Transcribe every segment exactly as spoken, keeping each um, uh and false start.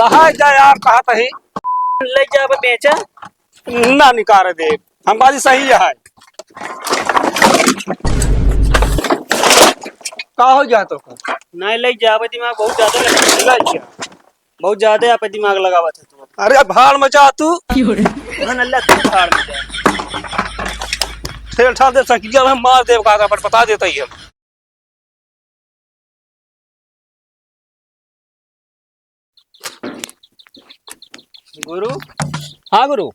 हाय जा यार, कहा तही। ले जा, अब बेचा। ना निकारे दे, हम बाजी सही है। का हो गया तो? नहीं ले जा, अब दिमाग बहुत ज्यादा लगा। ले जा। बहुत ज्यादा आप दिमाग लगावत है तू। अरे भाड़ में जा तू। क्यों रे? हाँ, अल्लाह तू भाड़ में जा। ठेल ठाल दे साइकिलिया में मार देब का, बता देता ही हम। गुरु। हाँ गुरु।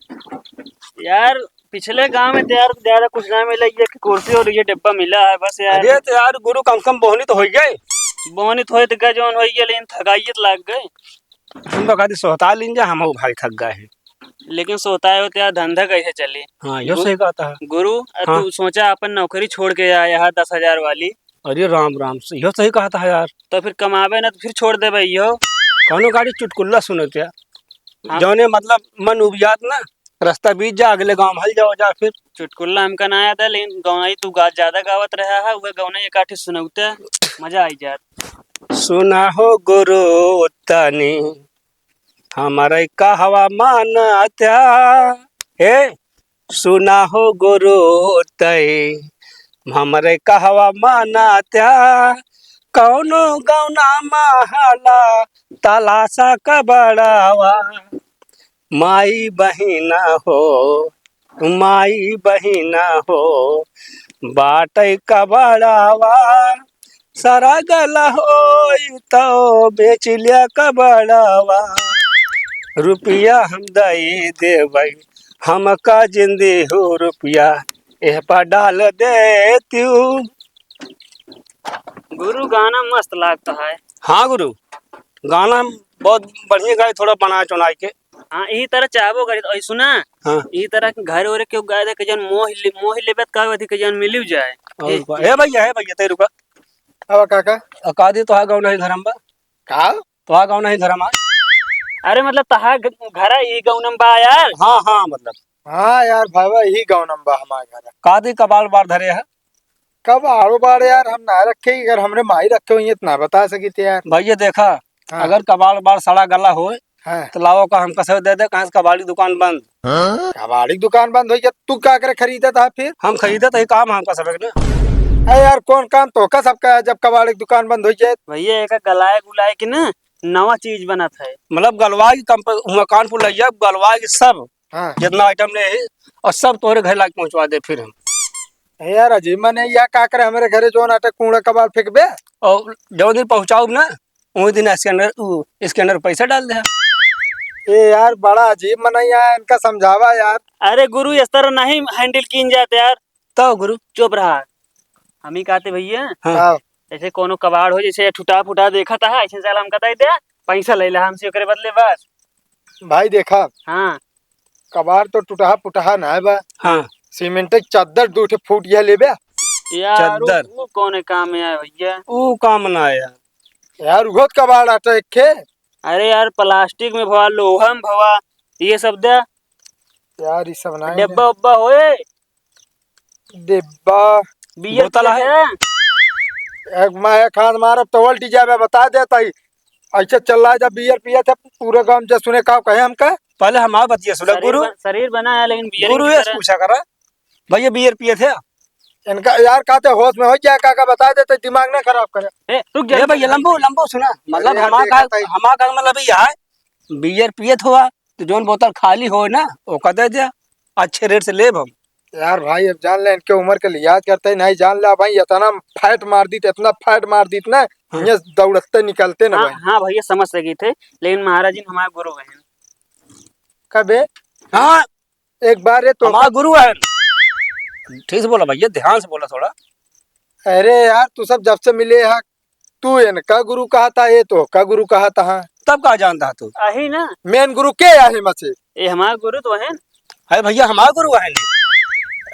यार, पिछले गांव में तो यार ज्यादा कुछ ना मिला, ये कुर्सी और ये डिब्बा मिला है बस यार। अरे तो यार गुरु, कम से कम बोहनी तो होइ गए। बोहनी तो होए तो गए, जौन होइ गए, लेकिन थकाइए तो लाग गए। हम तो कहते सोहता लीन जा, हम भाई थक गए हैं। लेकिन सोहता है तो यार धंधा कैसे चले? हाँ, यो गु-, सही कहता है। गुरु, अ, हाँ। तू सोचा अपन नौकरी छोड़ के आया है दस हजार वाली। अरे राम राम, इहो सही कहत है यार। तो फिर कमाबे ना तो फिर छोड़ देबे इहो। कौनो गाड़ी चुटकुल्ला सुनत या। हाँ। जौने मतलब मन उबियात ना, रास्ता बीत जा, अगले गाँव हल जाओ जा फिर। चुटकुल्ला हमका ना याद है, लेकिन गौनाई तू गा-, ज्यादा गावत रहा है, वह गौनाई एक आठी सुनौते, मजा आई जात। सुना हो गुरु तनी, हमरे कहवा मानत्या, हे, सुना हो गुरु तई, हमरे कहवा मानत्या, कौनो गौना महला तलाशा कबड़ावा, माई बहिना हो, माई बहिना हो, बाटै कबड़ावा, सरगल होई तो बेच लिया कबड़ावा, रुपया हम दई देबै, हमका जिंदी हो रुपया, एह पर डाल देत्यू। गुरु, गाना मस्त लागता है। हाँ गुरु, गाना बहुत बढ़िया गाए, थोड़ा बना चुनाई के। हाँ, यही तरह चाहबो करी तो, सुना। हाँ। यही तरह के घर ओरे केहू गाए दे के जौन मोह ले, मोह लेबे त का होती के जौन मिलियो जाए। और ए, का? ए भैया, ए भैया, तै रुका। अब काका? अ, का दे तोहार गौना ही घर में बा? का? तोहार गौना ही घर में? अरे मतलब तोहार घ-, घर ही गौना में बा यार। हाँ, हाँ, मतलब। हाँ यार, भाई, यही गौना में बा हमार घर। का दे कबाड़ बाड़ धरे है? कबाड़ बाड़ यार हम ना रखे, अगर हमरे माई रखे होइहैं तो ना बता सकित यार। भैया देखा, हाँ। अगर कबाड़ बाड़ सड़ा गला होए, हाँ। तो लाओ का हमका सब दे दे, कहाँ से कबाड़ी दुकान बंद। हाँ? कबाड़ी दुकान बंद होइ गया, तू का करे खरीदत है फिर? हम खरीदत ही काम हमका सब ना। अरे यार, कौन काम तोहका सबका है जब कबाड़ी दुकान बंद होइ जाए? भैया, एक गलाए गुलाए के ना नवा चीज बनत है। मतलब गलवाए की कंप-, हुआ कानपुर लग जाए, गलवाए की सब हाँ। जितना आइटम ले ही, और सब तोहरे घर लाके पहुँचवा दे फिर हम। ए यार, अजीब मने, या का करे हमरे घरे जौन आटे कूड़ा कबाड़ फेंकबे? और जौन दिन पहुँचाउब ना, वही दिन स्कैनर, उ, स्कैनर पैसा डाल दे। ए यार, बड़ा अजीब मनई है, इनका समझावा यार। अरे गुरु, इस तरह नहीं हैंडल कीन जाते यार। तो गुरु? चुप रहा। हम ही कहते भैया, हाँ। हाँ। जैसे कोनो कबाड़ हो, जैसे टूटा फूटा देखा था, ऐसे साला हमका दे दे, पैसा ले ले हमसे ओकरे बदले बस। भाई देखा, हाँ। कबाड़ तो टूटहा पुटहा ना है बा। हाँ। सीमेंट के चद्दर दू ठे फूट गया लेबे। यार, चद्दर। उ, उ कौन काम में आया भैया? उ काम ना आया। यार, उहो तो कबाड़ आटा एक खे। अरे यार, प्लास्टिक में भवा, लोहा में भवा, ये सब दे। यार, ये सब ना है। डिब्बा उब्बा होए? डिब्बा। बियर बोतल पियत है? है? एक मैं एक हाथ मारब तो उल्टी जाबे, बता देता ही। ऐसे चल रहा है, जब बियर पियत है, पूरे गांव जे सुने का कहे हमका। पहले हमार बतिया सुना, शरीर गुरु। बन-, शरीर बना है, लेकिन बियर गुरु की ये तरह। पूछा करा, भैया बियर पियत है? इनका यार कहते होश में हो जाए, का, का बता देते, दिमाग ना खराब करे। ए, रुक जा, ए रुक भैया, जा। लंबू, लंबू सुना, मतलब अरे यार, हमार देखा का, था ही। हमार का मतलब ये है, बियर पियत हुआ, तो जौन बोतल खाली होए ना, ओका दे दे, अच्छे रेट से लेब हम। यार भाई, अब जान ले, इनके उम्र के लिहाज करते ही नहीं, जान ले भाई, इतना फैट मार दीत, इतना फैट मार दीत ना, हाँ। ये दौड़ते निकलते ना हाँ, भाई। हाँ भैया, समझ सकी थे, लेकिन महाराज जी हमारे गुरु हैं। कबे? हाँ। एक बार ये तो हमार गुरु है। ठीक से बोला भैया, ध्यान से बोला थोड़ा। अरे यार, तू सब जब से मिले है, तू इनका गुरु कहा था, ये तोहका गुरु कहा था, हाँ। तब का जानता तू? अही ना। मेन गुरु के आहे मचे? ये हमार गुरु तो है। है भैया, हमार गुरु है नहीं।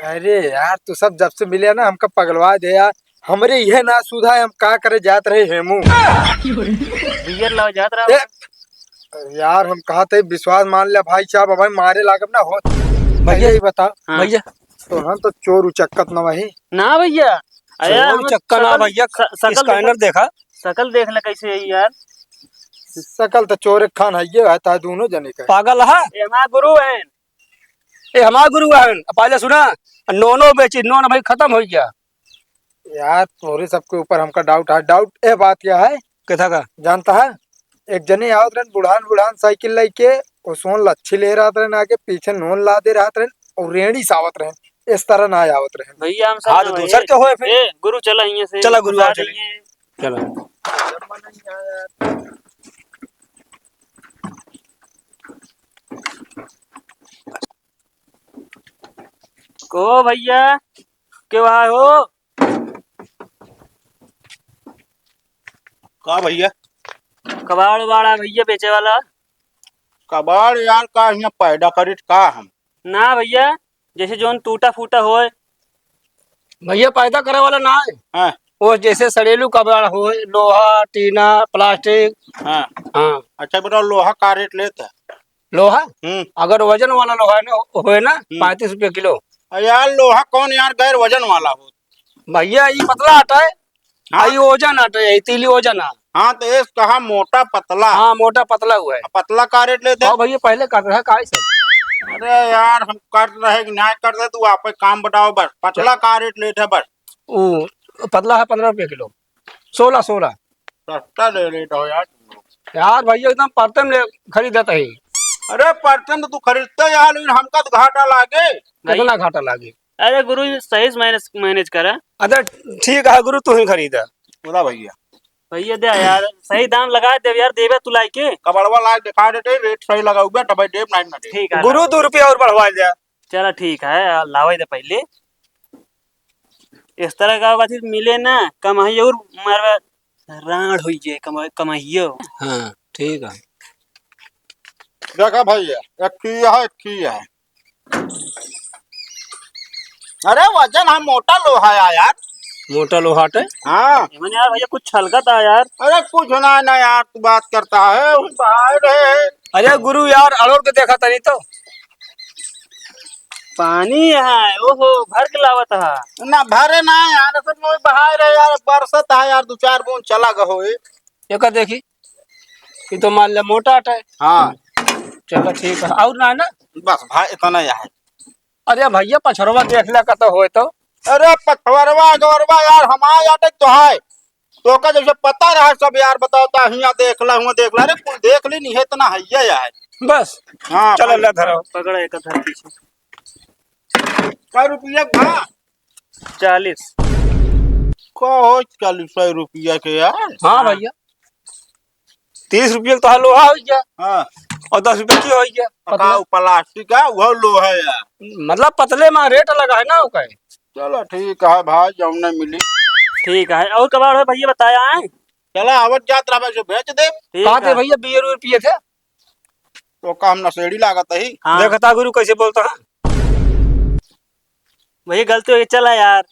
अरे यार, तू सब जब से मिले ना, हमका पगलवा दे यार। हमरे ये ना सुधा है, हम का करे जात रहे हेमू। बियर लाओ जात रहा। ए, यार, हम कहा थे विश्वास मान ले भाई साहब, अब भाई मारे लागब ना हो। भैया, पहले ही बता। हाँ। भैया। तो हम तो चोर उचक्कत ना वही। ना भैया। अरे चोर यार, हम उचक्का ना शकल, भैया, स-, शकल स्कैनर देखा, देखा। शकल देख ले कैसे है यार। सकल त चोरे खान है, ये है ता दोनों जने का। पागल है? ये हमार गुरु हैं। ए, हमार गुरु हैं। पहले सुना, नोनो बेची, नोन भाई खतम होइ गया। यार, तोहरे सबके ऊपर हमका doubt है। Doubt ए बात का है, केथा का? जानता है, एक जने आवत रहन, बुढ़ान बुढ़ान साइकिल लइके, ओ सोन लच्छी ले रहत रहन आगे, पीछे नोन लादे रहत रहन, और रेंड़ी सावत रहन, इस तरह ना आवत रहन। भैया, हम सब हाँ, ना तो भाई। दूसर के होए फिर। ए, गुरु चला हियां से, चला गुरु, गुजार आओ चले। दिए। चला। को भैया, के वहाँ हो? का भैया? कबाड़ उबाड़ है भैया बेचे वाला। कबाड़ यार का हियाँ पैदा करित का हम? ना भैया, जैसे जौन टूटा फूटा होए। भैया पैदा करे वाला ना है। हाँ। वो जैसे सड़ेलू कबाड़ होए, लोहा, टीना, plastic। हाँ। हाँ। अच्छा बताओ लोहा का rate लेत है? लोहा? हम्म। अगर वजन वाला लोहा है ना, होए ना, हम्म। पैंतीस रुपये किलो। अरे यार, लोहा कौन यार गैर वजन वाला हो? भैया, ई पतला आटा है, हाँ। आ ई ओजन आटा है, ई तीली ओजन है। हाँ, तो ये कहा मोटा पतला। हाँ, मोटा पतला हुआ है। पतला का rate लेते हैं? हाँ भैया, पहले कर रहा है, काहे से? अरे यार, हम कर रहे कि नहीं कर रहे, तू आप काम बताओ बस। पतला का rate लेते हैं बस? वो पतला है पन्द्रह रुपये किलो। सोलह, सोलह। सस्ता दे रहे हो यार तुम लोग। यार भैया एकदम परतम ले खरीदत है। अरे परतम तो तू खरीदता यार, लेकिन हमका तो घाटा लागे। कितना घाटा लागे? अरे गुरु जी, सही से manage, manage करा। अरे ठीक है गुरु, तू ही खरीदा। बोला भैया। भैया दे यार, सही दाम लगा दे यार, देबे तू लाई के। कबड़वा ला के दिखा देते, rate सही लगा हुआ, तब देब, नहीं ना देब। ठीक है, गुरु, लाओ। दो रुपया और बढ़वा दे। चला ठीक है, आ, लावे दे पहले। इस तरह का होगा, फिर मिले ना, कमाई और मारवा, राड़ होई जे, कमा-, कमाइयो। हाँ, ठीक है। देखा भैया, एक ही है, एक ही है। अरे वजन है, मोटा लोहा है यार। मोटा लोहा है? हाँ। एमन यार भैया कुछ छलकत है यार। अरे कुछ ना, ना यार, तू बात करता है, वो बाहर है। अरे गुरु यार, अड़ोर के देखा तनी तो। पानी है, ओहो, भर के लावत है। ना भरे ना यार, असल में बहाय रहे यार, बरसत है यार, दो चार बूंद चला गए होए। एका देखी, ये तो मान ले मोटा आटा है। हाँ। चलो ठीक है, और ना है ना? बस भाई, इतना ही है। अरे भैया, पछरवा देख ले, कतो होए तो। अरे पछरवा, गौरवा यार, हमारे आटे तो है। तोका जैसे पता रहा सब यार, बताओ ता हियाँ देख ला, हुआँ देख ला। अरे कुल देख ली, नहीं है इतना है ये यार। बस। हाँ, चलो भाई। ले धरो। पकड़ एक धर पीछे। कै रुपया भा? चालीस। कहो चालीस सौ रुपया के यार। हाँ हाँ। भैया, तीस रुपया के तो लोहा हो गया। हाँ। और दस रुपया की हो गया? पतला। का plastic है, वो लोहा है यार। मतलब पतले में rate लगा है ना, ओका। चलो ठीक है भाई, जौन नहीं मिली। ठीक है, और कबाड़ है भैया बताया है? चला आवत जात रहा भाई, जो बेच दे। ठीक कहा थे है। भैया, बियर उयर पिए थे? तो का हम नशेड़ी लागत ही? हाँ। देखता गुरु कैसे बोलता है। वही गलती हो गई, चला यार।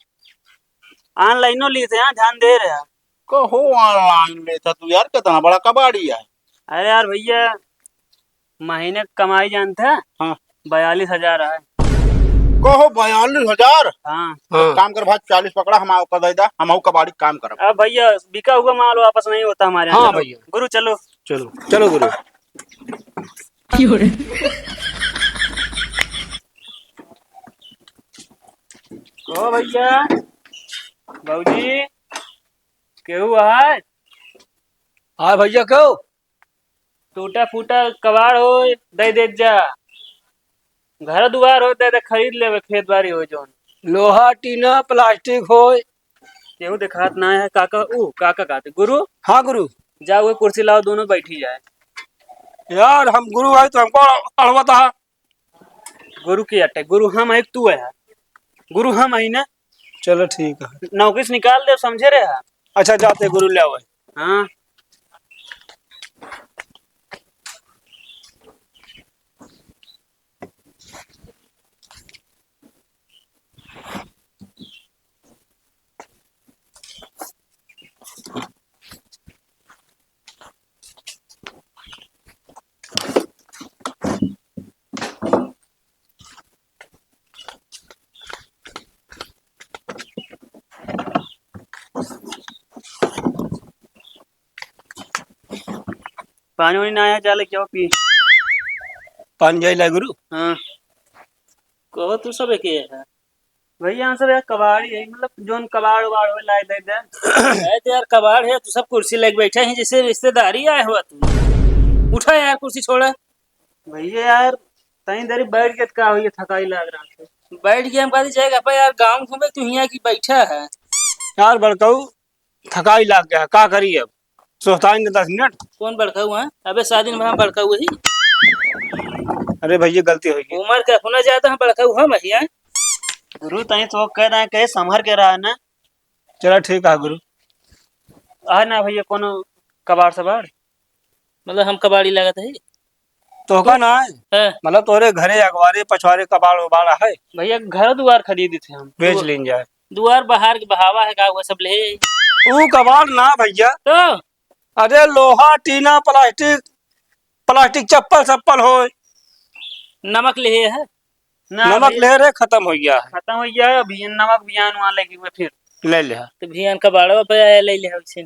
Online ली थे, हाँ, ध्यान दे रहे हैं। कहो online लेता तू यार, कितना बड़ा कबाड़ी है। अरे यार भैया, महीने की कमाई जानते हैं? हाँ। बयालीस हजार है। कहो बयालीस हजार? हाँ। हाँ। काम कर भाई, चालीस पकड़ा, हम आपका दे दा, हम आऊ कबाड़ी काम करब। अब भैया, बिका हुआ माल वापस नहीं होता हमारे यहाँ। हाँ चलो, भैया। गुरु चलो। चलो, चलो गुरु। ओ भैया, भौजी, केहू है? हाँ भैया, केहू? टूटा फूटा कबाड़ हो, दे दे जा। घर दुआर हो, दे दे, खरीद लेवे, खेत बाड़ी हो जौन। लोहा, टीना, plastic हो। केहू देखात ना है, काका, ऊ, काका कहते, गुरु? हाँ गुरु। जा, वो कुर्सी लाओ, दोनों बैठी जाए। यार, हम गुरु है तो हमको अड़वत है। गुरु की अटे, गुरु हम है, तू है। गुरु हम है ना। चलो ठीक है। नौकरी से निकाल दे, समझे रहे हैं। अच्छा, जाते गुरु ले आवे। हाँ। पानी वानी ना आया, जा लेके आओ, पी। पानी जाई ला गुरु। हाँ। कहो तू सब एके है। भैया, हम सब एक कबाड़ी है, मतलब, जोन कबाड़ उबाड़ हो, लाए दे दे। अरे तो यार, कबाड़ है, तू सब कुर्सी लेके बैठे हैं, जैसे रिश्तेदारी आए हुआ तू। उठा यार, कुर्सी छोड़ा। भैया यार, तनी देरी बैठ के तो का होइए, थकाई लाग रहा है। बैठ के हम कहते जाएगा, "अब्बा यार, गाँव घूमे, तू हियाँ की बैठा है?" यार बड़कऊ, थकाई लाग गया, का करी अब? सोचता है दस मिनट। कौन बड़कऊ है? अबे शादी में हम बड़कऊ ही। अरे भैया, गलती हो गई। उम्र का अपना ज्यादा हम बड़कऊ हम हियाँ। गुरु, तनी तो कह रहे हैं, कहे संभर के रहा ना। चला ठीक है गुरु। आ ना भैया, कोनो कबाड़ सबाड़? मतलब हम कबाड़ी लागत है? तोहका ना है? हाँ। मतलब तोरे घरे अगवारे पछवारे कबाड़ उबाड़ है? भैया घर दुआर खरीदी थे हम। बेच दु-, लीन जाए। दुआर बहार के बहावा है का, वो सब ले। ऊ कबाड़ ना भैया। तो? अरे लोहा, टीना, प्लास्टिक, प्लास्टिक चप्पल सप्पल होय। नमक ले है? ना नमक भैया। ले रे, खतम हो गया है। खतम हो गया है, अभी नमक बियान वहाँ लेके हुए फिर। ले ले। तो बियान कबाड़वा पे आया, ले ले उसे।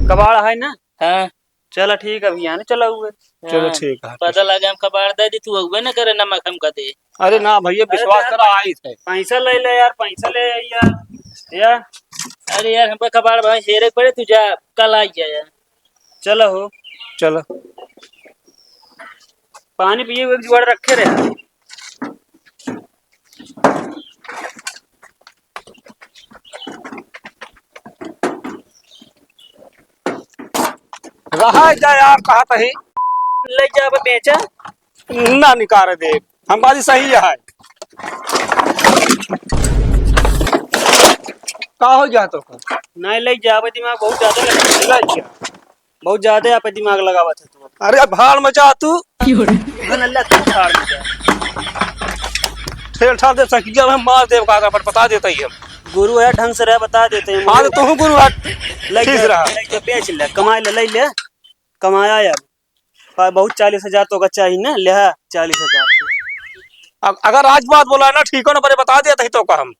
कबाड़ है ना? हाँ। चला ठीक है, अभी आने चला हुए। चलो हाँ, ठीक है। पता लगे हम कबाड़ दे दी, तू अगुए न करे, नमक हमका दे। अरे ना भैया, अरे विश्वास यार, करा, आई थे। पैसा ले ले यार, पैसा ले यार, यार। अरे यार, हमका कबाड़ भाई हेरे के पड़े, तू जा, कल आ जा यार। चलो हो। चलो। पानी पिए हुए जुगाड़ रखे रहे। रहा जा यार, कहा तही। ले जा, अब बेचा। ना निकाल दे, हम बाजी सही है। का हो गया तो? नहीं, ले जा, अब दिमाग बहुत ज्यादा लगा। ले जा। बहुत ज्यादा आप दिमाग लगावत है तू। अरे भाड़ में जा तू। क्यों रे? धन अल्लाह तू भाड़ में जा। ठेल ठाल दे सकिया में मार देव का पर बता देता ही हम। गुरु है, ढंग से रह, बता देते हैं। हाँ, तो तू गुरु है। ले ठीक जा, रहा। ले जा, बेच ले, कमाई ले, ले ले। कमाया यार। पा-, बहुत चालीस हजार तो का चाहिए ना, ले चालीस हजार। अग-, अगर आज बात बोला ना, ठीक हो ना, बड़े बता देता ही तो का हम।